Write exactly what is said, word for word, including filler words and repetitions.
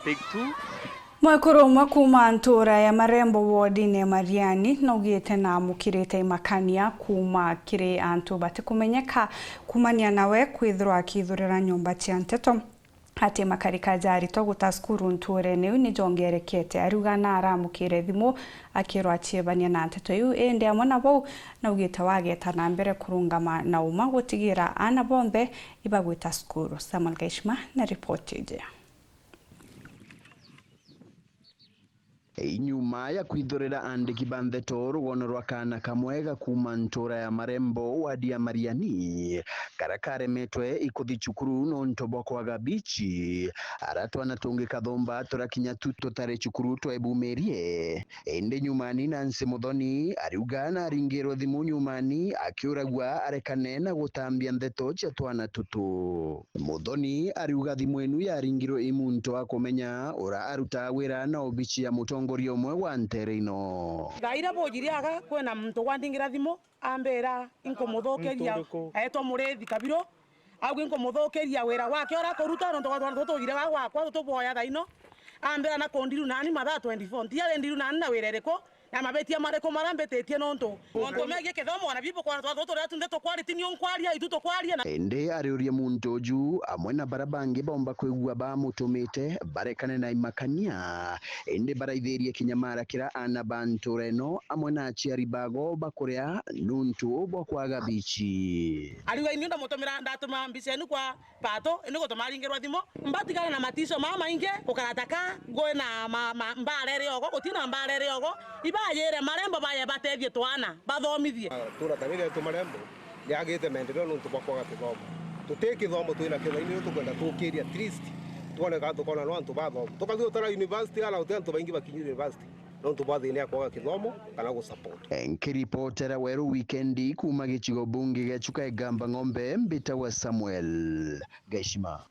Take two. Mwekuru umwe kuuma ntuura ya Marembo wodine Mariani naugite naamukirite imakania kuuma kiri antu batikumenyeka kumania nawe kwithirwa akithurira nyomba cia nteto. Ati makarika jaritwa guta cukuru ntuurene iu nijongerekete. Ariuga na aramukire thimu akirwa aciebania na nteto iu, indi amwe na bau naugite wageta na mbere kurungama na uma gutigira aana bonthe ibagwita cukuru. Samuel Gaishima na ripoti iji. Inyuma ya kwithurira andiki ba nteto rugono rwa kaana kamwe ga kuuma ntuura ya Marembo, wadi ya Mariani, karia karemetwe ikuthi cukuru nontu bwa kwaga bichi, ara twana tungi kathumba turakinya tu tutari cukuru twebumirie. Indi nyumani Nancy Muthoni ariuga naringirwe thimu nyumani akiuragua arekane na gutambia nteto cia twana tutu. Muthoni ariuga thimu inu yaringirwe i muntu akumenya ura arutaga wira na obici ya mutongoria umwe wa ntere ino. Thaa iria bujiri aga, kwina muntu gwandingira thimu, ambira, "Inkumuthukiria." Muntu uriku? Aetwa Murithi Kabiru. Auga, "Inkumuthukiria wira wake ura akuruta, nontu gwa twana tutu tujire ga gwakwa tuboya thaa ino." Ambira, "Na kundiru nani mathaa twenty-four. Ntiari ndiru nani na wira iriku?" Na mabitia mariku maria mbititie nontu? Nontu megie kithomo, na bibu kwana twathu turia tunthe tukwariti nio nkwaria, itu tukwaria na. Indi ariuria muntu uju amwe na bara bangi baumba kwigua bamutumite barekane na imakania, indi baraithirie kinyamara kira aana ba ntura ino amwe na aciari bago bakuria nuntu bwa kwaga bichi. Ariuga, "Ini ndamutumira, ndatuma mbica inu kwa Pato, indi gutuma aringirwa thimu. Mbatigana na matico maa maingi, gukarata ka ngui na ma, ma, mbara iri ogo, guti na mbara iri ogo. Ibayire Marembo baye batethie twana, bathomithie." Tura ta riria tu Marembo, ni agite maendeleo nontu bwa kwaga kithomo. Tuti kithomo twina kio, indi tukwenda tukirie at least, twone kana tukona no antu bathoma. Tukathi utara university, ala uti antu baingi bakinyire university. Nontu bwa thina ya kwaga kithomo kana gu support. Nkiripotera Weru Wikendi kuuma gicigo bunge gia Chuka Igamba Ng'ombe, mbitagwa Samuel Gaishima.